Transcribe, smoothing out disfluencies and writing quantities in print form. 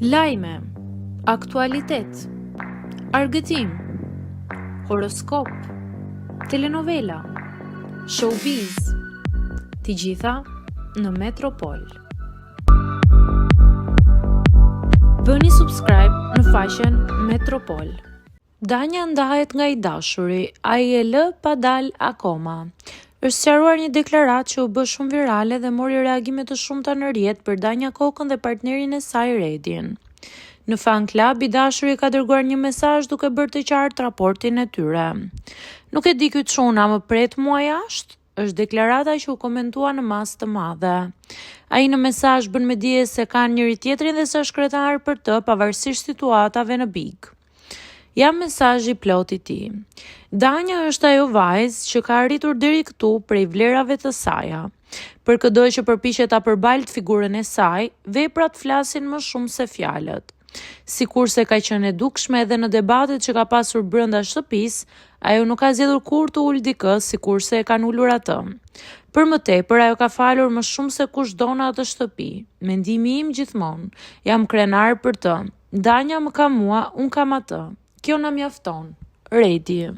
Lajme, aktualitet, argëtim, horoskop, telenovela, showbiz, të gjitha në Metropol. Bëni subscribe në faqen Metropol. Danja ndahet nga i dashuri, ai e lë pa dalë akoma. Është sqaruar një deklaratë që u bë shumë virale dhe mori reagime të shumta në rrjet për Danja Kokën dhe partnerin e saj Redin. Në Fan Club, i dashuri ka dërguar një mesazh duke bërë të qartë raportin e tyre. Nuk e di ky çun a më pret mua jashtë? Është deklarata që u komentua në masë të madhe. Ai në mesazh bën me dije se kanë njëri-tjetrin dhe se është krenar për të pavarësisht situatave në Big. Ja mesazhi i plotë i tij. Danja është ajo vajzë që ka arritur deri këtu prej vlerave të saja. Për këdo që përpiqet ta përbaltë figurën e saj, veprat flasin më shumë se fjalët. Sikurse ka qenë e dukshme edhe në debatet që ka pasur brenda shtëpisë, ajo nuk ka zgjedhur kurrë të ulë dikë sikurse e kanë ulur atë. Për më tepër, ajo ka falur më shumë se kushdo në atë shtëpi. Mendimi im gjithmonë, jam krenar për të. Danja më ka mua, unë kam atë. Kjo na mjafton. Redi.